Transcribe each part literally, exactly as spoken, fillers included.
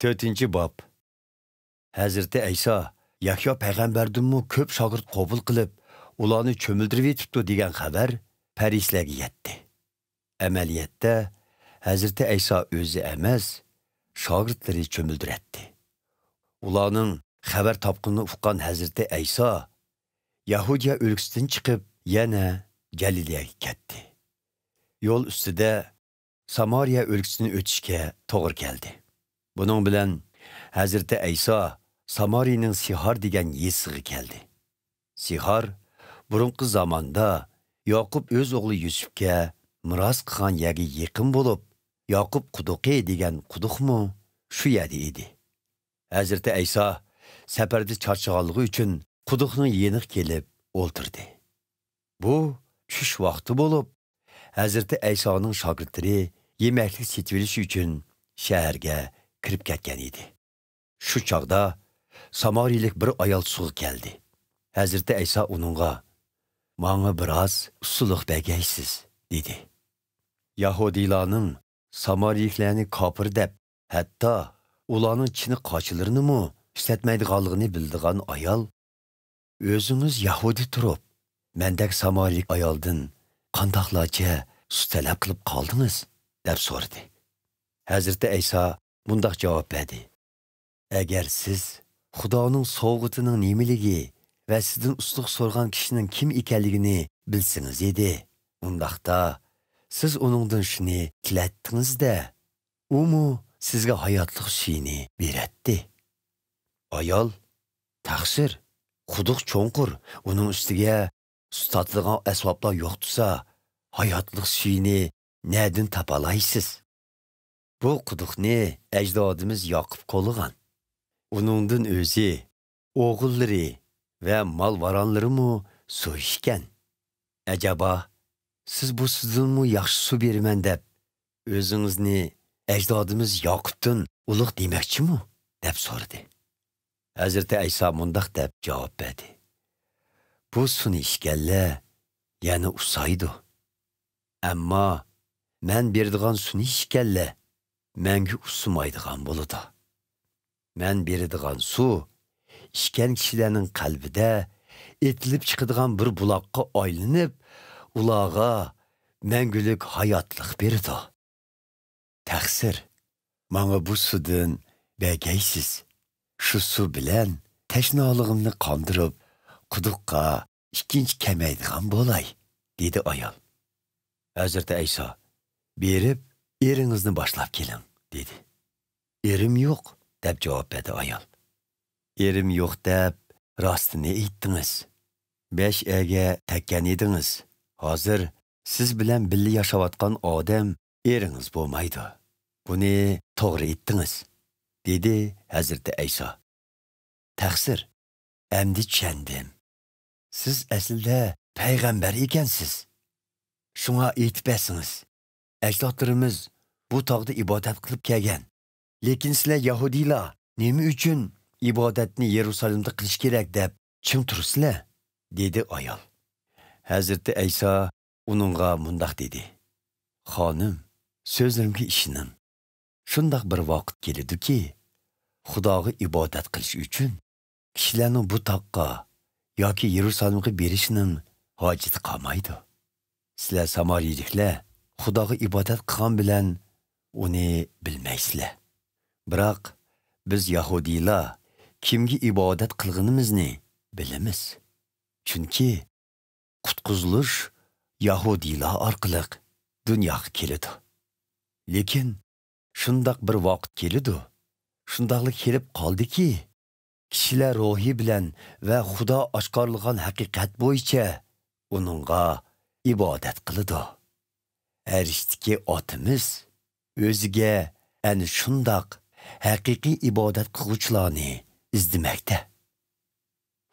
تۆتىنچى باب. ھەزرىتى ئەيسا يەھيا پەيغەمبەردىنمۇ كۆپ شاگىرت قوبۇل قىلىپ، ئۇلارنى چۆمۈلدۈرۈۋېتىپتۇ دېگەن خەۋەر پەرىسىيلەرگە يەتتى. ئەمەلىيەتتە، ھەزرىتى ئەيسا ئۆزى ئەمەس، شاگىرتلىرى چۆمۈلدۈرەتتى. ئۇلارنىڭ خەۋەر تاپقىنىنى ئۇققان ھەزرىتى ئەيسا يەھۇدىيە ئۆلكىسىدىن چىقىپ، يەنە گەلىلىيەگە كەتتى. يول ئۈستىدە سامارىيە ئۆلكىسىنى ئۆتۈشكە توغرا كەلدى. بۇنىڭ بىلەن ھەزرىتى ئەيسا سامارىيىنىڭ سىھار دېگەن يېزىسىغا كەلدى. سىھار بۇرۇنقى زاماندا ياقۇپ ئۆز ئوغلى يۈسۈپكە مىراس قىلغان يەرگە يېقىن بولۇپ، ياقۇپ قۇدۇقى دېگەن قۇدۇقمۇ شۇ يەردە ئىدى. ھەزرىتى ئەيسا سەپەردە چارچىغانلىقى ئۈچۈن قۇدۇقنىڭ يېنىغا كېلىپ ئولتۇردى. بۇ چۈش ۋاقتى بولۇپ، ھەزرىتى ئەيسانىڭ شاگىرتلىرى يېمەكلىك سېتىۋېلىش ئۈچۈن شەھەرگە كىرىپ كەتكەن ئىدى. شۇ چاغدا سامارىيلىك بىر ئايال سۇغا كەلدى. ھەزرىتى ئەيسا ئۇنىڭغا، «ماڭا بىراز ئۇسسۇلۇق بەرگەيسىز» دېدى. يەھۇدىيلارنىڭ سامارىيلىكلارنى كاپىر دەپ، ھەتتا ئۇلارنىڭ چىنە قاچىلىرىنىمۇ ئىشلەتمەيدىغانلىقىنى بىلىدىغان ئايال، «ئۆزىڭىز يەھۇدىي تۇرۇپ، مەندەك سامارىيلىك ئايالدىن قانداقلارچە سۇ تەلەپ قىلىپ قالدىڭىز؟» دەپ سورىدى. ھەزرىتى ئەيسا مۇنداق جاۋاب بەردى، «ئەگەر سىز خۇدانىڭ سوۋغىتىنىڭ نېمىلىكى ۋە سىزدىن ئۇسسۇلۇق سورىغان كىشىنىڭ كىم ئىكەنلىكىنى بىلسىڭىز ئىدى، ئۇنداقتا سىز ئۇنىڭدىن شۇنى تىلەتتىڭىز-دە، ئۇمۇ سىزگە ھاياتلىق سۈيىنى بېرەتتى.» ئايال، «تەقسىر، قۇدۇق چوڭقۇر، ئۇنىڭ ئۈستىگە سۇ تارتىدىغان ئەسۋابلار يوق تۇرسا، ھاياتلىق سۈيىنى نەدىن تاپالايسىز؟ بۇ قۇدۇقنى ئەجدادىمىز ياقۇپ كولىغان. ئۇنىڭدىن ئۆزى، ئوغۇللىرى ۋە مال-ۋارانلىرىمۇ سۇ ئىچكەن. ئەجەبا، سىز بۇ سۇدىنمۇ ياخشى سۇ بېرىمەن دەپ، ئۆزىڭىزنى ئەجدادىمىز ياقۇپتىن ئۇلۇغ دېمەكچىمۇ؟» دەپ سورىدى. ھەزرىتى ئەيسا مۇنداق دەپ جاۋاب بەردى، «بۇ سۇنى ئىچكەنلەر يەنە ئۇسسايدۇ. ئەمما مەن بېرىدىغان سۇنى ئىچكەنلەر مەڭگۈ ئۇسسىمايدىغان بولىدۇ. مەن بېرىدىغان سۇ ئىچكەن كىشىلەرنىڭ قەلبىدە ئېتىلىپ چىقىدىغان بىر بۇلاققا ئايلىنىپ، ئۇلارغا مەڭگۈلۈك ھاياتلىق بېرىدۇ. تەقسىر، ماڭا بۇ سۇدىن بەرگەيسىز. شۇ سۇ بىلەن تەشنالىقىمنى قاندۇرۇپ، قۇدۇققا ئىككىنچى كەلمەيدىغان بولاي،» دېدى ئايال. ھەزرىتى ئەيسا، «بېرىپ، ئېرىڭىزنى باشلاپ كېلىڭ،» دېدى. «ئېرىم يوق،» دەپ جاۋاب بەردى ئايال. «ئېرىم يوق دەپ راستىنى ئېيتتىڭىز. بەش ئەرگە تەگكەن ئىدىڭىز. ھازىر سىز بىلەن بىللە ياشاۋاتقان ئادەم ئېرىڭىز بولمايدۇ. بۇنى توغرا ئېيتتىڭىز،» دېدى ھەزرىتى ئەيسا. «تەقسىر، ئەمدى چۈشەندىم. سىز ئەسلىدە پەيغەمبەر ئىكەنسىز. شۇڭا ئېيتىپ بەرسىڭىز، ئەجدادلىرىمىز بۇ تاغدا ئىبادەت قىلىپ كەلگەن. لېكىن سىلەر يەھۇدىيلار نېمە ئۈچۈن ئىبادەتنى يېرۇسالېمدا قىلىش كېرەك دەپ چىڭ تۇرىسىلەر؟» دېدى ئايال. ھەزرىتى ئەيسا ئۇنىڭغا مۇنداق دېدى، «خانىم، سۆزلىرىمگە ئىشىنىڭ. شۇنداق بىر ۋاقىت كېلىدۇكى، خۇداغا ئىبادەت قىلىش ئۈچۈن كىشىلەرنىڭ بۇ تاغقا ياكى يېرۇسالېمغا بېرىشنىڭ ھاجىتى قالمايدۇ. سىلەر سامارىيىلىكلەر خۇداغا ئىبادەت قىلغان بىلەن ئۇنى بىلمەيسىلەر. بىراق بىز يەھۇدىيلار كىمگە ئىبادەت قىلغىنىمىزنى بىلىمىز. چۈنكى قۇتقۇزۇلۇش يەھۇدىيلار ئارقىلىق دۇنياغا كېلىدۇ. لېكىن شۇنداق بىر ۋاقىت كېلىدۇ، شۇنداقلا كېلىپ قالدىكى، كىشىلەر روھى بىلەن ۋە خۇدا ئاشكارىلىغان ھەقىقەت بويىچە ئۇنىڭغا ئىبادەت قىلىدۇ. ئەرشتىكى ئاتىمىز ئۆزىگە ئەنە شۇنداق ھەقىقىي ئىبادەت قىلغۇچىلارنى ئىزدىمەكتە.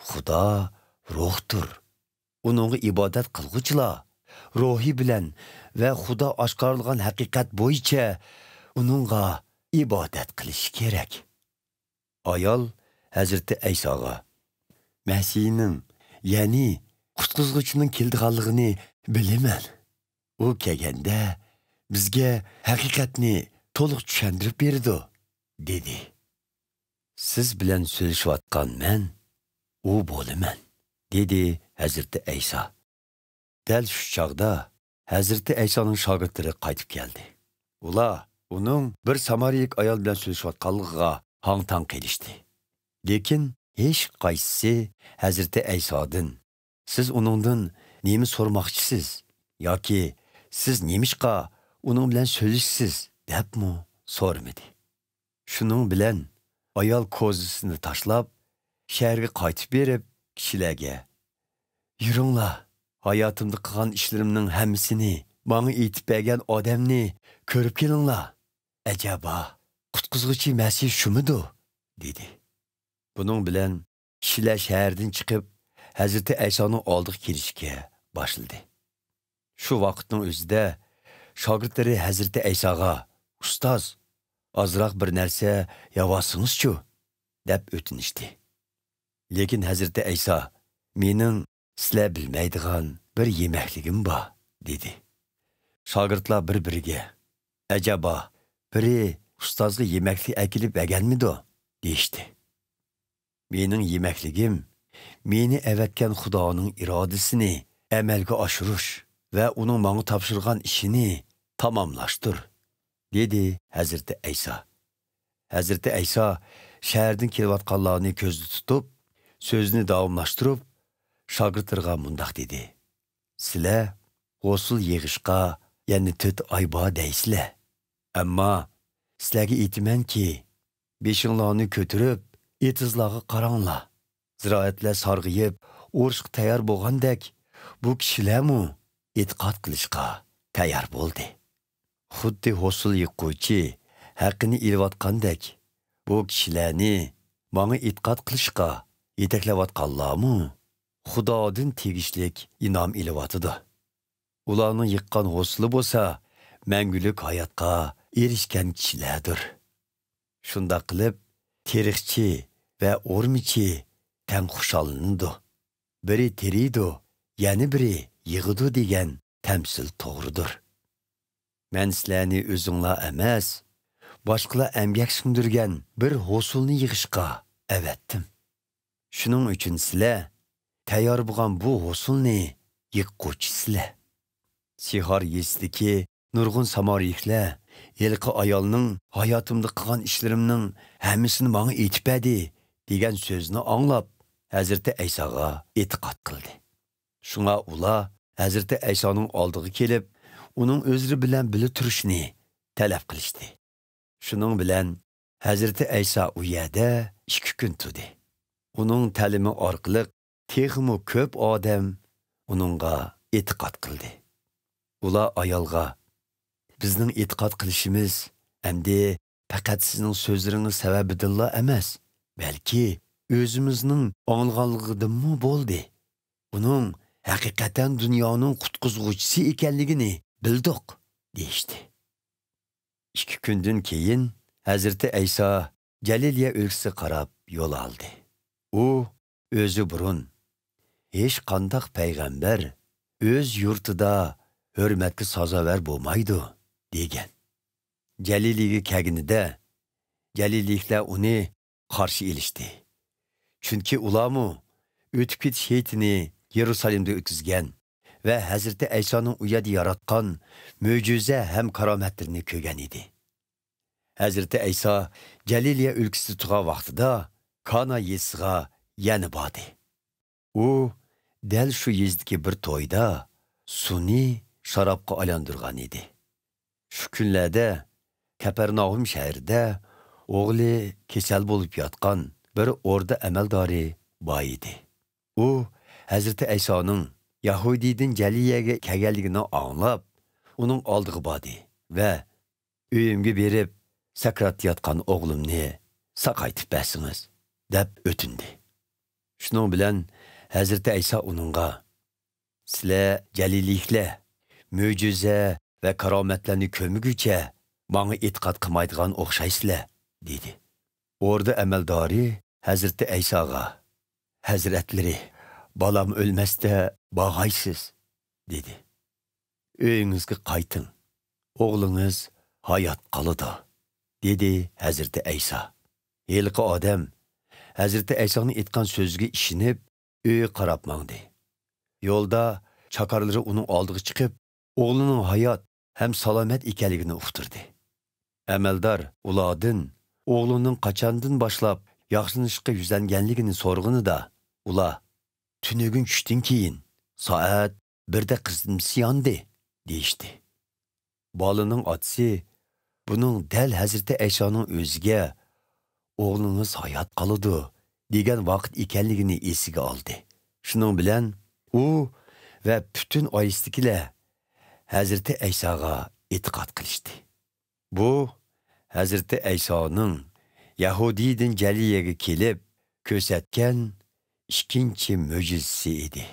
خۇدا روھتۇر. ئۇنىڭغا ئىبادەت قىلغۇچىلار روھى بىلەن ۋە خۇدا ئاشكارىلىغان ھەقىقەت بويىچە ئۇنىڭغا ئىبادەت قىلىشى كېرەك.» ئايال ھەزرىتى ئەيساغا، «مەسىھنىڭ، يەنى قۇتقۇزغۇچىنىڭ كېلىدىغانلىقىنى بىلىمەن. ئۇ كەلگەندە بىزگە ھەقىقەتنى تولۇق چۈشەندۈرۈپ بېرىدۇ،» دېدى. سىز بىلەن سۆزلىشىۋاتقان مەن ئۇ بولىمەن، دېدى ھەزرىتى ئەيسا. دەل شۇ چاغدا ھەزرىتى ئەيسانىڭ شاگىرتلىرى قايتىپ كەلدى. ئۇلار ئۇنىڭ بىر سامارىيىلىك ئايال بىلەن سۆزلىشىۋاتقانلىقىغا ھاڭ-تاڭ قېلىشتى. لېكىن ھېچقايسىسى ھەزرىتى ئەيسادىن، «سىز ئۇنىڭدىن نېمە سورىماقچىسىز؟ ياكى سىز نېمىشقا ئۇنىڭ بىلەن سۆزلىشىسىز؟» دەپمۇ سورىمىدى. شۇنىڭ بىلەن ئايال كوزىسىنى تاشلاپ، شەھەرگە قايتىپ بېرىپ، كىشىلەرگە، «يۈرۈڭلار، ھاياتىمدا قىلغان ئىشلىرىمنىڭ ھەممىسىنى ماڭا ئېيتىپ بەرگەن ئادەمنى كۆرۈپ كېلىڭلار. ئەجەبا، قۇتقۇزغۇچى مەسىھ شۇمىدۇ؟» دېدى. بۇنىڭ بىلەن كىشىلەر شەھەردىن چىقىپ، ھەزرىتى ئەيسانىڭ ئالدىغا كېلىشكە باشلىدى. شۇ ۋاقىتنىڭ ئۆزىدە شاگىرتلىرى ھەزرىتى ئەيساغا، «ئۇستاز، ئازراق بىر نەرسە يەۋالسىڭىزچۇ؟» دەپ ئۆتۈنۈشتى. لېكىن ھەزرىتى ئەيسا، «مېنىڭ سىلەر بىلمەيدىغان بىر يېمەكلىكىم بار» دېدى. شاگىرتلار بىر-بىرىگە، «ئەجەبا، بىرى ئۇستازغا يېمەكلىك ئەكېلىپ بەرگەنمىدۇ؟» دېيىشتى. «مېنىڭ يېمەكلىكىم مېنى ئەۋەتكەن خۇدانىڭ ئىرادىسىنى ئەمەلگە ئاشۇرۇش ۋە ئۇنىڭ ماڭا تاپشۇرغان ئىشىنى تاماملاشتۇر» دېدى ھەزرىتى ئەيسا. ھەزرىتى ئەيسا شەھەردىن كېلىۋاتقانلارنى كۆزدە تۇتۇپ، سۆزىنى داۋاملاشتۇرۇپ، شاگىرتلىرىغا مۇنداق دېدى: «سىلەر ھوسۇل يىغىشقا يەنە تۆت ئاي بار دەيسىلەر. ئەمما سىلەرگە ئېيتىمەنكى، بېشىڭلارنى كۆتۈرۈپ، ئېتىزلارغا قاراڭلار. زىرائەتلەر سارغىيىپ، ئۇرۇشقا تەييار بولغاندەك، بۇ كىشىلەرمۇ ئېتىقاد قىلىشقا تەييار بولدى. خۇددى ھوسۇل يىغقۇچى ھەققىنى ئېلىۋاتقاندەك، بۇ كىشىلەرنى ماڭا ئېتىقاد قىلىشقا يېتەكلەۋاتقانلارمۇ خۇدادىن تېگىشلىك ئىنئام ئېلىۋاتىدۇ. ئۇلارنىڭ يىغقان ھوسۇلى بولسا مەڭگۈلۈك ھاياتقا ئېرىشكەن كىشىلەردۇر. شۇنداق قىلىپ، تېرىقچى ۋە ئورمىچى تەڭ خۇشاللىنىدۇ. بىرى تېرىيدۇ، يەنە بىرى يىغىدۇ» دېگەن تەمسىل توغرىدۇر. مەن سىلەرنى ئۆزۈڭلار ئەمەس، باشقىلار ئەمگەك سىڭدۈرگەن بىر ھوسۇلنى يىغىشقا ئەۋەتتىم. شۇنىڭ ئۈچۈن سىلەر تەييار بولغان بۇ ھوسۇلنى يىغقۇچىسىلەر. سىخار يېزىسىدىكى نۇرغۇن سامارىيىكلەر ھېلىقى ئايالنىڭ «ھاياتىمدا قىلغان ئىشلىرىمنىڭ ھەممىسىنى ماڭا ئېيتىپ بەردى» دېگەن سۆزىنى ئاڭلاپ، ھەزرىتى ئەيساغا ئېتىقاد قىلدى. شۇڭا ئۇلار ھەزرىتى ئەيسانىڭ ئالدىغا كېلىپ، ئۇنىڭ ئۆزلىرى بىلەن بىللە تۇرۇشىنى تەلەپ قىلىشتى. شۇنىڭ بىلەن ھەزرىتى ئەيسا ئۇ يەردە ئىككى كۈن تۇردى. ئۇنىڭ تەلىمى ئارقىلىق تېخىمۇ كۆپ ئادەم ئۇنىڭغا ئېتىقاد قىلدى. ئۇلار ئايالغا، «بىزنىڭ ئېتىقاد قىلىشىمىز ئەمدى پەقەت سىزنىڭ سۆزلىرىڭىز سەۋەبىدىنلا ئەمەس، بەلكى ئۆزىمىزنىڭ ئاڭلىغانلىقىدىنمۇ بولدى. ئۇنىڭ ھەقىقەتەن دۇنيانىڭ قۇتقۇزغۇچىسى ئىكەنلىكىنى بىلدۇق» دېيىشتى. ئىككى كۈندىن كېيىن ھەزرىتى ئەيسا جەلىلىيە ئۆلكىسىگە قاراپ يول ئالدى. ئۇ ئۆزى بۇرۇن، «ھېچقانداق پەيغەمبەر ئۆز يۇرتىدا ھۆرمەتكە سازاۋەر بولمايدۇ» دېگەن. جەلىلىيگە كەلگىنىدە، جەلىلىيلىكلەر ئۇنى قارشى ئېلىشتى. چۈنكى ئۇلارمۇ ئۆتۈپ كېتىش ھېيتىنى يېرۇسالېمدا ئۆتكۈزگەن ۋە ھەزرىتى ئەيسانىڭ ئۇ يەردە ياراتقان مۆجىزە ھەم كارامەتلىرىنى كۆرگەن ئىدى. ھەزرىتى ئەيسا جەلىلىيە ئۆلكىسىدە تۇرغان ۋاقتىدا كانا يېزىسىغا يەنە باردى. ئۇ دەل شۇ يېزىدىكى بىر تويدا سۇنى شارابقا ئايلاندۇرغان ئىدى. شۇ كۈنلەردە كەپەرناھۇم شەھىرىدە ئوغلى كېسەل بولۇپ ياتقان بىر ئوردا ئەمەلدارى بار ئىدى. ئۇ ھەزرىتى ئەيسانىڭ يەھۇدىيدىن جەلىلىيەگە كەلگەنلىكىنى ئاڭلاپ، ئۇنىڭ ئالدىغا باردى ۋە، «ئۆيۈمگە بېرىپ، سەكراتتا ياتقان ئوغلۇمنى ساقايتىپ بەرسىڭىز» دەپ ئۆتۈندى. شۇنىڭ بىلەن ھەزرىتى ئەيسا ئۇنىڭغا، «سىلەر جەلىلىيلىكلەر مۆجىزە ۋە كارامەتلەرنى كۆرمىگۈچە ماڭا ئېتىقاد قىلمايدىغان ئوخشايسىلەر» دېدى. ئوردا ئەمەلدارى ھەزرىتى ئەيساغا، «ھەزرەتلىرى، بالام ئۆلمەستە بارغايسىز» دېدى. «ئۆيىڭىزگە قايتىڭ، ئوغلىڭىز ھايات قالىدۇ» دېدى ھەزرىتى ئەيسا. ھېلىقى ئادەم ھەزرىتى ئەيسانىڭ ئېيتقان سۆزىگە ئىشىنىپ، ئۆيىگە قاراپ ماڭدى. يولدا چاكارلىرى ئۇنىڭ ئالدىغا چىقىپ، ئوغلىنىڭ ھايات ھەم سالامەت ئىكەنلىكىنى ئۇقتۇردى. ئەمەلدار ئۇلاردىن ئوغلىنىڭ قاچاندىن باشلاپ ياخشىلىنىشقا يۈزلەنگەنلىكىنى سورىغىنىدا، ئۇلار، «تۈنۈگۈن چۈشتىن كېيىن سائەت بىردە قىزىتمىسى ياندى» دېيىشتى. بالىنىڭ ئاتىسى بۇنىڭ دەل ھەزرىتى ئەيسانىڭ ئۆزىگە «ئوغلىڭىز ھايات قالىدۇ» دېگەن ۋاقىت ئىكەنلىكىنى ئېسىگە ئالدى. شۇنىڭ بىلەن ئۇ ۋە پۈتۈن ئائىلىسىدىكىلەر ھەزرىتى ئەيساغا ئېتىقاد قىلىشتى. بۇ ھەزرىتى ئەيسانىڭ يەھۇدىيدىن جەلىيەگە كېلىپ كۆرسەتكەن ئىككىنچى مۆجىزىسى ئىدى.